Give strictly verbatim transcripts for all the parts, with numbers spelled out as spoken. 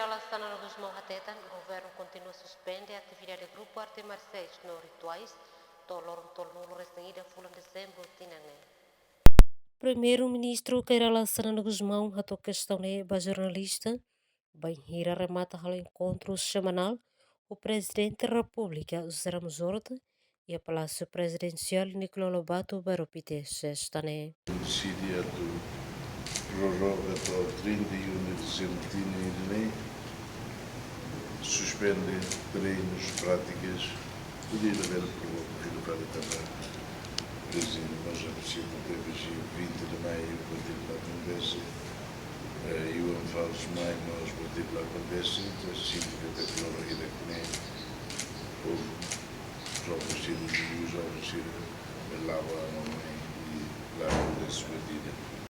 Kay Rala Xanana Gusmão hateten, governu kontinua suspende atividade grupu arte marsiais no rituais to'o loron tolunulu-resin-ida fulan Dezembru tinan ne'e. Primeiru-Ministru Kay Rala Xanana Gusmão hato'o kestaun ne'e ba jornalista bainhira remata halo enkontru semanál ho Prezidente Repúblika José Ramos Horta iha Palásiu Prezidensiál Nicolau Lobato, Bairru Pité, sesta ne'e. Deside atu prorroga to'o trinta e um de dezembro tinan ne'e, suspende treinus, prátikas, pedidu bele prorroga, pedidu bele também. Por exemplo, nós já precisamos ter vinte de maio, partido lá acontece, eh, e o Anfalso Maio, nós partido lá acontece, então, cinco de prorroga que nem houve. Jovens sira, jovens sira laba mamai i laba despedida.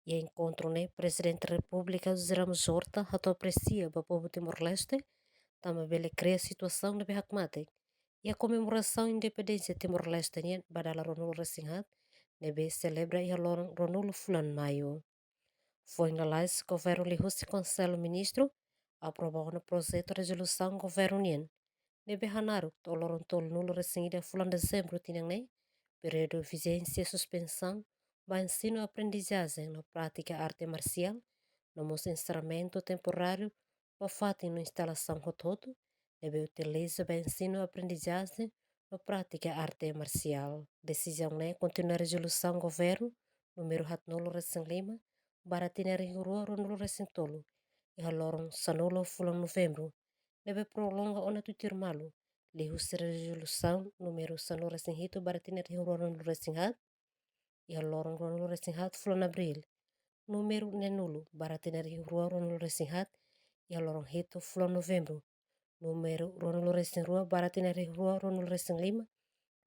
Iha enkontru ne'e, Prezidente Repúblika José Ramos Horta hato'o apresia ba povu Timor-Leste, tanba bele kria situasaun ne'ebé hakmatek iha komemorasaun independénsia Timor-Leste nian ba dala ruanulu-resin-haat, ne'ebé selebra iha loron ruanulu fulan Maiu. Foin lalais, governu liuhusi Konsellu Ministru aprova ona projetu rezolusaun governu nian, ne'ebé hanaruk to'o loron tolunulu-resin-ida fulan Dezembru tinan ne'e, períodu vijénsia suspensaun ba ensinu aprendizajen no prátika arte marsiál, no mós enserramentu temporáriu ba fatin no instalasaun hotu-hotu ne'ebé utiliza ba ensinu aprendizajen no prátika arte marsiál. Desizaun ne'e kontinua rezolusaun governu númeru haatnulu-resin-lima barra tinan rihun rua ruanulu-resin-tolu, iha loron sanulu fulan Novembru, ne'ebé prolonga ona tuir malu liuhusi rezolusaun númeru sanulu-resin-hitu barra tinan rihun rua ruanulu-resin-haat, iha loron ruanulu-resin-haat fulan Abríl, númeru neenulu barra tinan rihun rua ruanulu-resin-haat, iha loron hitu fulan Novembru, númeru ruanulu-resin-rua barra tinan rihun rua ruanulu-resin-lima,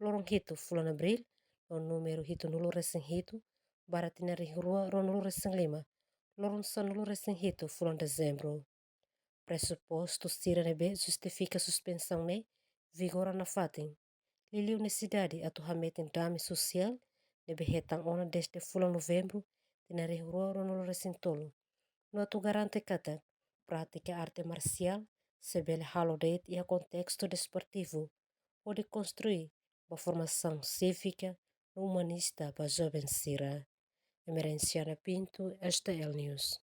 loron hitu fulan Abríl, no númeru hitunulu-resin-hitu barra tinan rihun rua ruanulu-resin-lima, loron sanulu-resin-hitu fulan Dezembru. Presupostu sira ne'ebé justifika suspensaun ne'e vigora nafatin. Liuliu nesesidade atu hametin dame sosiál ne'ebé hetan ona dezde fulan Novembru tinan rihun rua ruanulu-resin-tolu, no atu garante katak prátika arte marsiál sei bele halo de'it iha kontestu desportivu, hodi konstrui ba formasaun sívika no umanista ba joven sira. Emerenciana Pinto, S T L News.